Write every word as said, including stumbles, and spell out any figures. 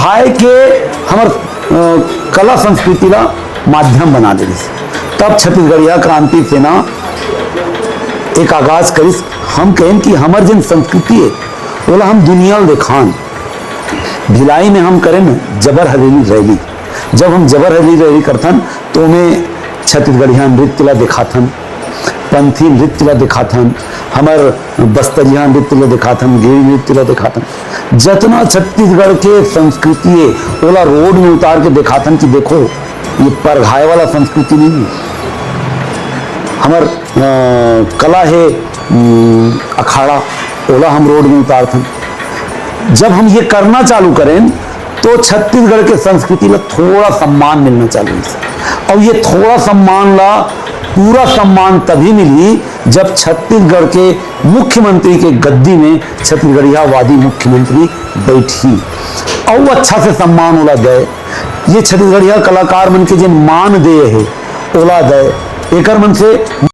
आए के हमर, अ, कला संस्कृति ला माध्यम बना देलिस। तब छत्तीसगढ़िया क्रांति सेना एक आगाज करिस। हम कहेन कि हमर जेन संस्कृति हे, ओला हम दुनिया ल देखान। भिलाई में हम करेन जबर हवेली रैली। जब हम जबर हवेली रैली करथन, तो ओमे छत्तीसगढ़िया नृत्य ला देखाथन, पंथी नृत्य ला देखाथन, हमर बस्तरिया नृत्य ला देखाथन, गेड़ी नृत्य ला देखाथन। जतना छत्तीसगढ़ के संस्कृति हे, ओला रोड में उतार के देखाथन कि देखो, ये परघाए वाला संस्कृति नहीं है। हमर, अ, कला हे, उम, अखाड़ा, ओला हम रोड में उतारथन। जब हम ये करना चालू करेन, तो छत्तीसगढ़ के संस्कृति ला थोड़ा सम्मान मिलना चालू होइस। अउ ये थोड़ा सम्मान ला पूरा सम्मान तभी मिलही, जब छत्तीसगढ़ के मुख्यमंत्री के गद्दी में छत्तीसगढ़ियावादी मुख्यमंत्री बैठही अउ अच्छा से सम्मान ओला दे। ये छत्तीसगढ़िया कलाकार मन के जेन मान देय हे, ओला दे। एकर मन से